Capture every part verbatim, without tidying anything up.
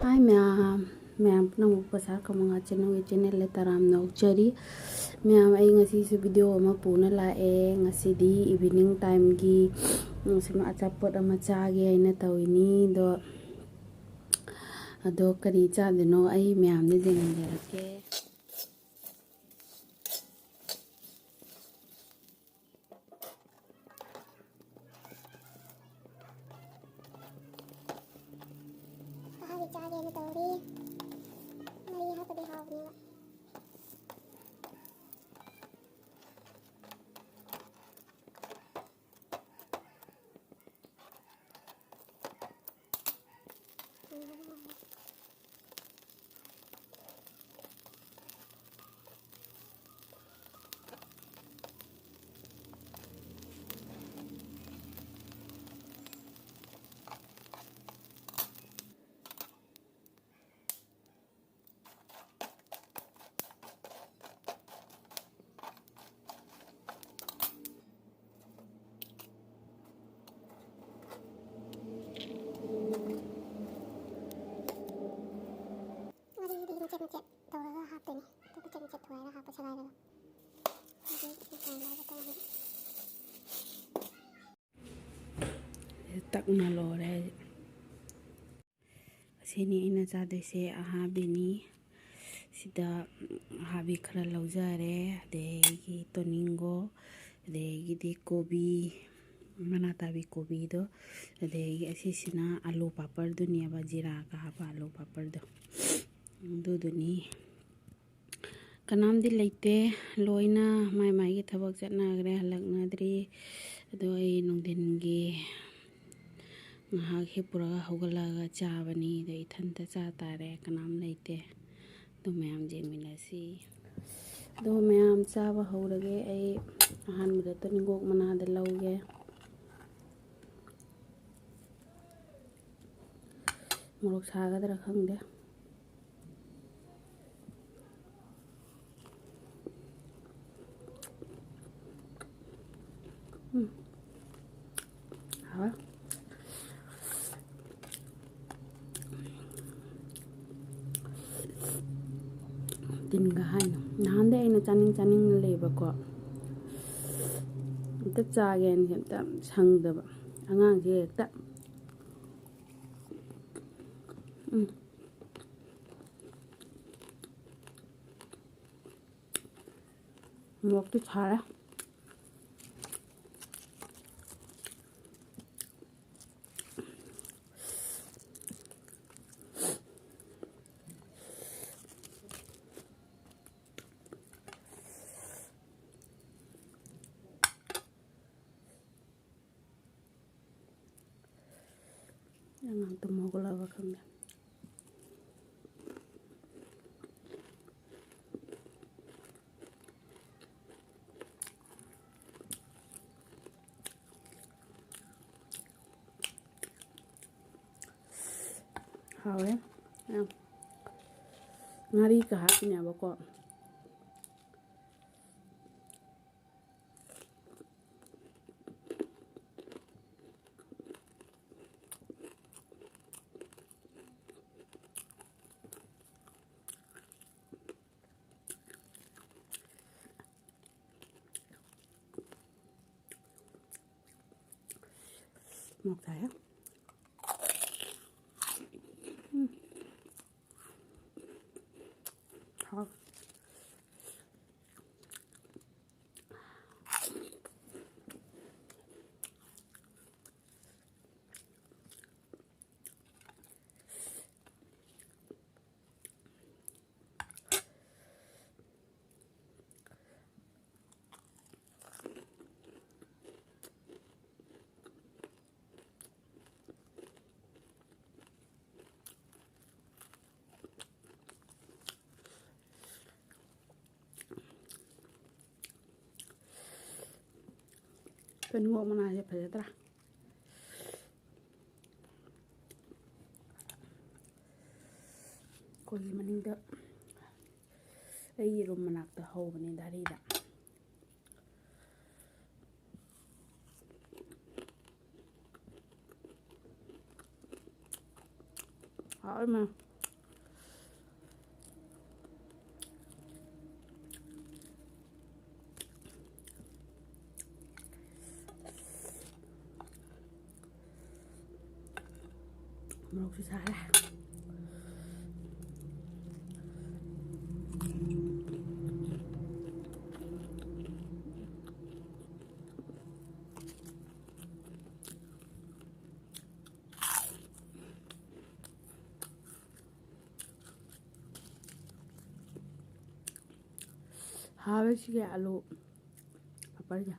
ꯍꯥꯏ ꯃꯌꯥꯝ, ꯃꯌꯥꯝ ꯄꯨꯝꯅꯃꯛꯄꯨ ꯁꯥꯔ ꯀꯃꯉꯥ ꯆꯦꯅꯦꯜꯒꯤ ꯆꯦꯅꯦꯜꯗ ꯇꯔꯥꯝꯅ ꯑꯣꯛꯆꯔꯤ꯫ ꯃꯌꯥꯝ, ꯑꯩ ꯉꯁꯤꯁꯨ ꯚꯤꯗꯤꯑꯣ ꯑꯃ ꯄꯨꯅ ꯂꯥꯛꯑꯦ꯫ ꯉꯁꯤꯗꯤ ꯏꯚꯤꯅꯤꯡ ꯇꯥꯏꯝꯒꯤ, ꯎꯝ, ꯁꯨꯝ ꯑꯆꯥꯄꯣꯠ ꯑꯃ ꯆꯥꯒꯦ ꯍꯥꯏꯅ ꯇꯧꯔꯤꯅꯤ꯫ ꯑꯗꯣ, ꯑꯗꯣ ꯀꯔꯤ ꯆꯥꯗꯣꯏꯅꯣ ꯑꯩ ꯃꯌꯥꯝꯗ ꯌꯦꯡꯍꯟꯖꯔꯛꯀꯦ꯫ ꯑꯍꯥꯕꯤ ꯆꯥꯒꯦꯅ ꯇꯧꯔꯤ꯫ ꯉꯥꯔꯤ ꯍꯥꯞꯄꯗꯤ ꯍꯥꯎꯕꯅꯦꯕ꯫ ꯉꯥꯔꯤꯗꯤ ꯃꯆꯦꯠ ꯃꯆꯦꯠ ꯇꯧꯔꯒ ꯍꯥꯞꯇꯣꯏꯅꯦ꯫ ꯑꯗꯨ ꯃꯆꯦꯠ ꯃꯆꯦꯠ ꯊꯣꯏꯔꯒ ꯍꯥꯞꯄ ꯁꯦꯒꯥꯏꯔꯒ꯫ ꯑꯗꯨ ꯃꯆꯦꯠ ꯇꯧꯔꯒ ꯇꯧꯔꯅꯤ꯫ ꯇꯛꯅ ꯂꯣꯏꯔꯦ꯫ ꯑꯁꯤꯅꯤ ꯑꯩꯅ ꯆꯥꯗꯣꯏꯁꯦ, ꯑꯍꯥꯕꯤꯅꯤ꯫ ꯁꯤꯗ ꯑꯍꯥꯕꯤ ꯈꯔ ꯂꯧꯖꯔꯦ, ꯑꯗꯒꯤ ꯇꯣꯅꯤꯡꯒꯣ, ꯑꯗꯒꯤꯗꯤ ꯀꯣꯕꯤ, ꯃꯅꯥ ꯇꯥꯕꯤ ꯀꯣꯕꯤꯗꯣ, ꯑꯗꯒꯤ ꯑꯁꯤꯁꯤꯅ ꯑꯂꯨ ꯄꯥꯄꯔꯗꯨꯅꯦꯕ, ꯖꯤꯔꯥꯒ ꯍꯥꯞꯄ ꯑꯂꯨ ꯄꯥꯄꯔꯗꯣ, ꯑꯗꯨꯗꯨꯅꯤ꯫ ꯀꯅꯥꯝꯗꯤ ꯂꯩꯇꯦ, ꯂꯣꯏꯅ ꯃꯥꯏ ꯃꯥꯏꯒꯤ ꯊꯕꯛ ꯆꯠꯅꯈ꯭ꯔꯦ, ꯍꯜꯂꯛꯅꯗ꯭ꯔꯤ꯫ ꯑꯗꯣ ꯑꯩ ꯅꯨꯡꯊꯤꯟꯒꯤ ꯉꯥꯏꯍꯥꯛ ꯍꯤꯞꯄꯨꯔꯒ ꯍꯧꯒꯠꯂꯛꯑꯒ ꯆꯥꯕꯅꯤ꯫ ꯑꯗꯣ ꯏꯊꯟꯇ ꯆꯥ ꯇꯥꯔꯦ, ꯀꯅꯥꯝ ꯂꯩꯇꯦ꯫ ꯑꯗꯣ ꯃꯌꯥꯝ ꯌꯦꯡꯃꯤꯟꯅꯁꯤ꯫ ꯑꯗꯣ ꯃꯌꯥꯝ ꯆꯥꯕ ꯍꯧꯔꯒꯦ꯫ ꯑꯩ ꯑꯍꯥꯟꯕꯗ ꯇꯣꯅꯤꯡꯈꯣꯛ ꯃꯅꯥꯗ ꯂꯧꯒꯦ꯫ ꯃꯣꯔꯣꯛ ꯁꯥꯒꯗ꯭ꯔꯥ ꯈꯪꯗꯦ꯫ ꯎꯝ꯫ ꯍꯥꯎꯋꯦ꯫ ꯀꯣ, ꯑꯝꯇ ꯆꯥꯒꯦꯅ ꯑꯝꯇ ꯁꯪꯗꯕ ꯑꯉꯥꯡꯁꯦ ꯍꯦꯛꯇ꯫ ꯎꯝ꯫ ꯃꯣꯔꯣꯛꯇꯤ ꯁꯥꯔꯦ꯫ ꯑꯉꯥꯡ ꯇꯨꯝ ꯍꯧꯒꯠꯂꯛꯑꯕ ꯈꯪꯗꯦ꯫ ꯍꯥꯎꯋꯦ ꯌꯥꯝ꯫ ꯉꯥꯔꯤꯒ ꯍꯥꯞꯄꯤꯅꯦꯕꯀꯣ꯫ ꯃꯣꯔꯣꯛ ꯁꯥꯏꯍꯦ꯫ ꯎꯝ꯫ ꯍꯥꯎ꯫ ꯇꯨꯅꯤꯡꯈꯣꯛ ꯃꯅꯥꯁꯦ ꯐꯖꯗ꯭ꯔꯥ? ꯑꯩꯈꯣꯏꯒꯤ ꯃꯅꯤꯡꯗ ꯑꯩꯒꯤ ꯔꯨꯝ ꯃꯅꯥꯛꯇ ꯍꯧꯕꯅꯦ ꯗꯥꯔꯤꯗ꯫ ꯍꯥꯎꯋꯦ ꯃꯌꯥꯝ꯫ ꯃꯣꯔꯣꯛꯁꯨ ꯁꯥꯔꯦ꯫ ꯍꯥꯎꯋꯦ ꯁꯤꯒꯤ ꯑꯂꯨ ꯄꯥꯄꯔꯁꯦ꯫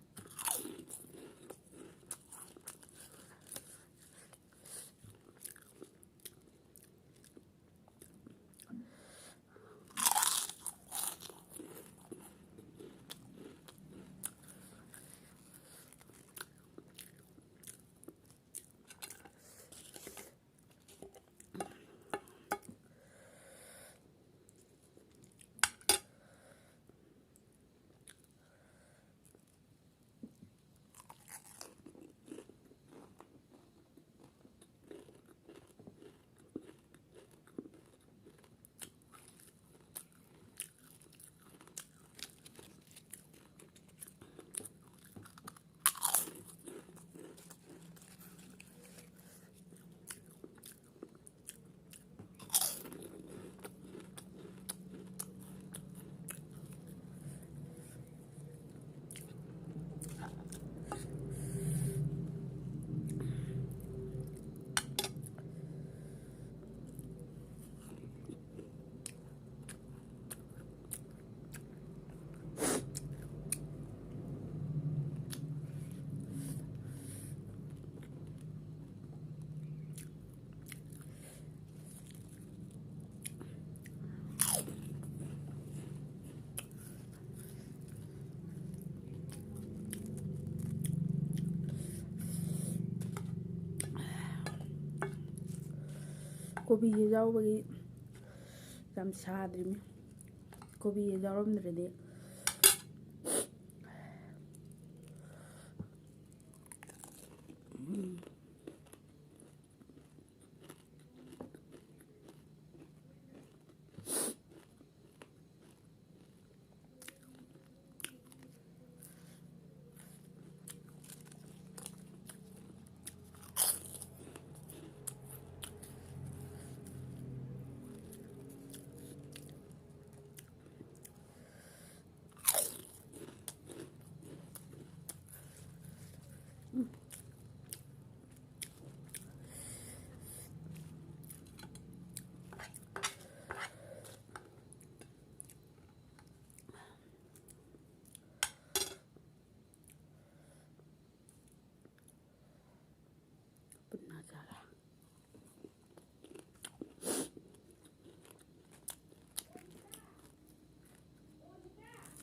ꯀꯣꯕꯤꯁꯦ ꯌꯥꯎꯕꯒꯤ ꯌꯥꯝ ꯁꯥꯗ꯭ꯔꯤꯕꯅꯤ꯫ ꯀꯣꯕꯤ ꯌꯥꯎꯔꯝꯗ꯭ꯔꯗꯤ꯫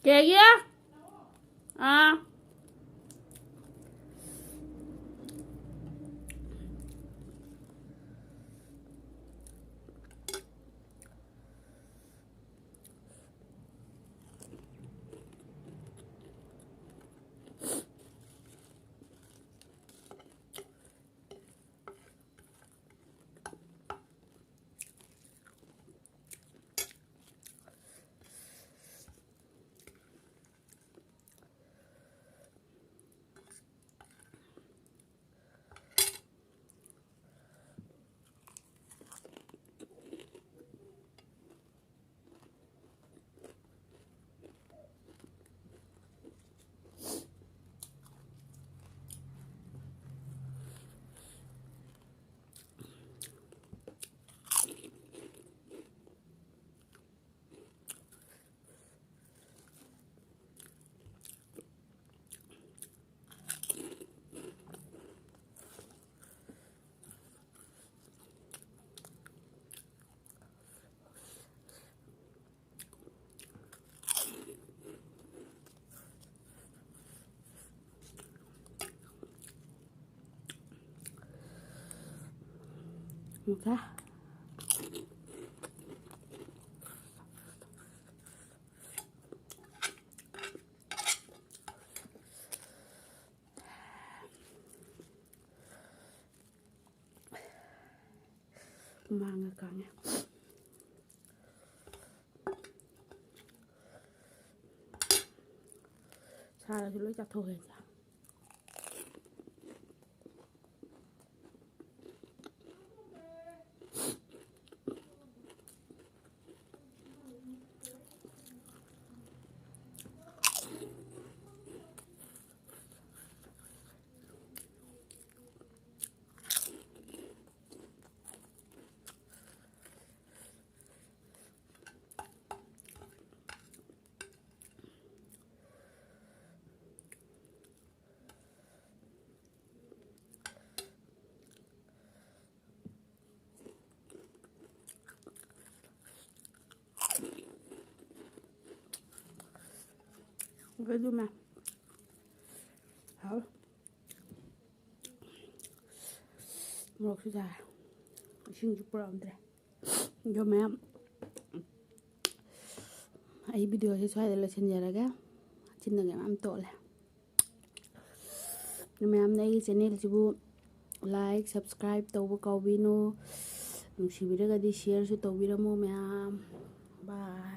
ꯀꯩꯒꯤ? ꯑꯥ꯫ ꯍꯨꯃꯥꯡꯅ ꯀꯥꯡꯉꯦ꯫ ꯁꯥꯔꯁꯨ ꯂꯣꯏ ꯆꯥꯊꯣꯛꯑꯦ꯫ ꯑꯗꯨ ꯃꯌꯥꯝ ꯍꯥꯎ꯫ ꯃꯣꯔꯣꯛꯁꯨ ꯁꯥꯏ꯫ ꯏꯁꯤꯡꯁꯨ ꯄꯨꯔꯛꯑꯝꯗ꯭ꯔꯦ꯫ ꯑꯗꯣ ꯃꯌꯥꯝ, ꯑꯩ videoꯁꯦ ꯁ꯭ꯋꯥꯏꯗ ꯂꯣꯏꯁꯤꯟꯖꯔꯒꯦ꯫ ꯆꯤꯟꯅꯒ ꯃꯌꯥꯝ ꯇꯣꯠꯂꯦ꯫ ꯑꯗꯣ ꯃꯌꯥꯝꯅ ꯑꯩꯒꯤ channelꯁꯤꯕꯨ like, subscribe ꯇꯧꯕ ꯀꯥꯎꯕꯤꯅꯨ꯫ ꯅꯨꯡꯁꯤꯕꯤꯔꯒꯗꯤ shareꯁꯨ ꯇꯧꯕꯤꯔꯝꯃꯣ ꯃꯌꯥꯝ꯫ Bye꯫